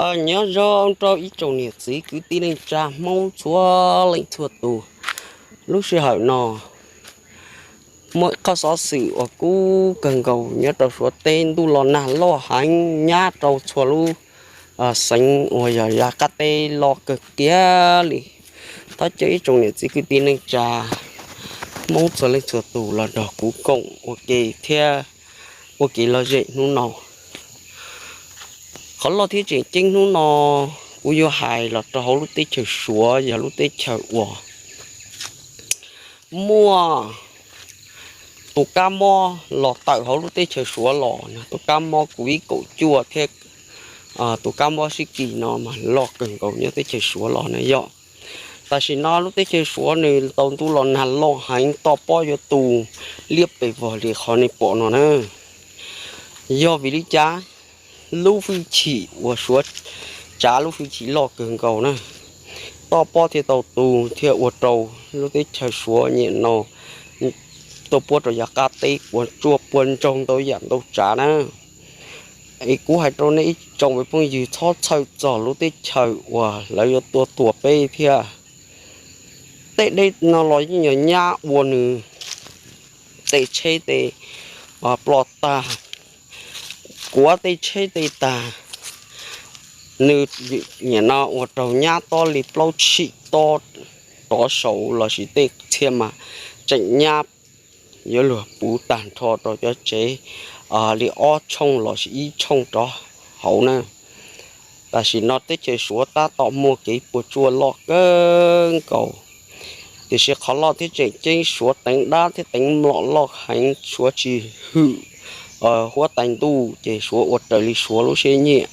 Nyob zoo rau ib tsoom niam txiv kwv tij neej tsa Hmoob txhua leej txhua tus. Lub sij hawm no muaj qhov xov xwm uas kub kawg nkaus nyob rau Suav teb, ntuj los nag loj heev, nyab rau txhua lub xeev uas yog yav qab teb loj kawg kiag li. Thov caw ib tsoom niam txiv kwv tij neej tsa Hmoob txhua leej txhua tus los nrog kuv koom ua ke thiab ua kev lom zem hnub no. Qhov loj thiab tseem ceeb hnub no kuv yuav hais los rau hauv lub teb chaws Suav, yog lub teb chaws uas muaj tus kab mob los tawm hauv lub teb chaws Suav los, tus kab mob COVID kaum cuaj thiab tus kab mob sib kis no mas loj kawg nkaus nyob teb chaws Suav los na yog. Tam sim no lub teb chaws Suav nws tau ntuj los nag loj heev, toj pob yuav tu liab pes vog li qhov nej pom no na. Yog vim li cas? Lub hwj chim uas Suav tsav lub hwj chim loj kawg nkaus na, toj pob thiaj tau tu thiaj ua rau lub teb chaws Suav nyem no tuaj puab rau yav qab teb puas tsuaj puas ntsoog ntau yam ntau tsav na. Es kuv hais rau nej ib tsoom phooj ywg txhob txhawj txog lub teb chaws uas lawv yuav tuaj tua peb thiab. Tej dej no los yeej yog nyab ua nws tej tsheb tej ploj tag, kuav tej tsheb tej tag, nws nyem no ua raug nyab tob li plaub tshim tob rov saud lossis tej txhia mas tseem nyab yuav luag puv tag nrho rau cov tsev li ob tshooj lossis ib tshooj rov hauv na. Tam sim no teb chaws Suav tab tom muaj kev puas tsuaj loj kawg nkaus, tiam sis qhov loj thiab tseem ceeb Suav teev dab thiab teev mlom loj heev, Suav tsis hwm huab tais ntuj ces Suav ua raws li Suav lub siab nyiam,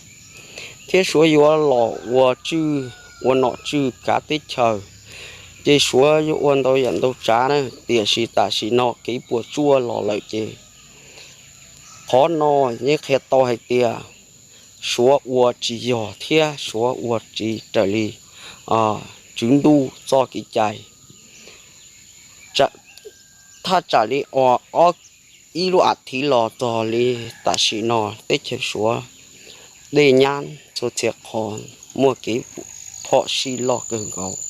thiab Suav yuav los ua tswj ua nom tswj kav teb chaws, ces Suav yuav ua ntau yam ntau tsav na. Tiam sis tam sim no kev puas tsuaj los lawm ces qhov no yeej qhia tau hais tias Suav ua tsis yog thiab Suav ua tsis raws li tswv ntuj txoj kev cai. Thaj tsam li ob ib lub as thiv los txog li tam sim no teb chaws Suav dej nyab txhua txhia qhov muaj kev phom sij loj kawg nkaus.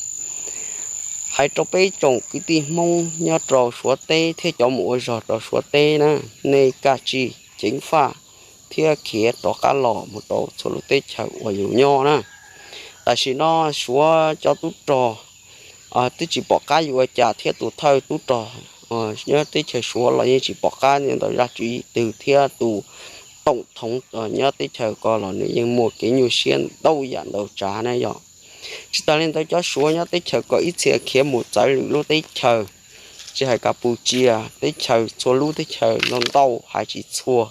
Hais rau peb tsoom kwv tij Hmoob nyob rau Suav teb thiab cov mus ua zog rau Suav teb na, nej kaj tsij ceev faj thiab khiav rov qab los mus rau txhua lub teb chaws uas yus nyob na. Tam sim no Suav cov tub rog twb tsis pom qab yuav ua cas thiab tus thawj tub rog nyob teb chaws Suav los yeej tsis pom qab ntawm zaj tswv yim twg thiab tus toom thoov nyob teb chaws ko los nws yeej muaj kev nyuaj siab ntau yam ntau tsav na yog. Tsis tas li ntawd cov Suav nyob teb chaws ko ib txhia khiav mus txawv lwm lub teb chaws, tsis hais Kapucia teb chaws, txhua lub teb chaws ntau ntau hais tsis txhua,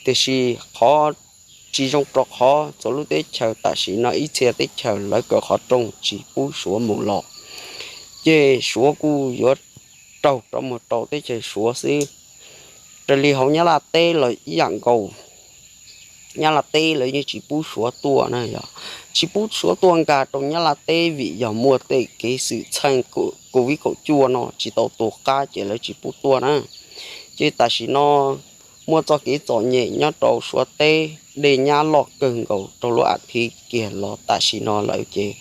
tiam sis qhov tsis zoo rau qhov txhua lub teb chaws tam sim no ib txhia teb chaws lawv kaw qhov rooj tsis pub Suav mus los, ces Suav kuj yuav raug rov mus rau teb chaws Suav xwb. Raws li hauv Nyab Laj teb los ib yam nkaus, Nyab Laj teb lawv yeej tsis pub Suav tuaj na yog, tsis pub Suav tuaj nkag rau Nyab Laj teb vim yog muaj tej kev xwm txheej COVID kaum cuaj no tsis tau tu qab ces lawv tsis pub tuaj na. Ces tam sim no muaj txoj kev txom nyem nyob rau Suav teb, dej nyab loj kawg nkaus rau lub as thiv kiag los tam sim no lawm ces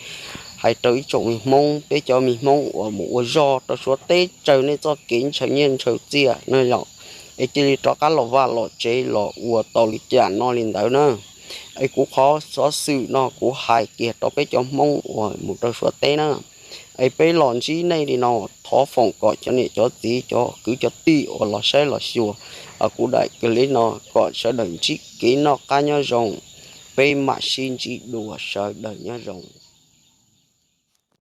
hais rau ib tsoom me Hmoob, peb cov me Hmoob uas mus ua zog rau Suav teb, tsawg nej txoj kev ntshaw nyiaj ntshaw txiaj na yog, es cia li rov qab los vaj los tsev los ua tau li cas noj li ntawd na. Es kuv qhov xov xwm no kuv hais kiag rau peb cov Hmoob uas mus rau Suav teb na. Es peb los ntsib nej li no, thov foom kom cov niam cov txiv cov kwv cov tij uas los saib los xyuas kuv daim clip no kom sawv daws ntsib kev noj qab nyob zoo. Peb mam sib ntsib dua, sawv daws nyob zoo.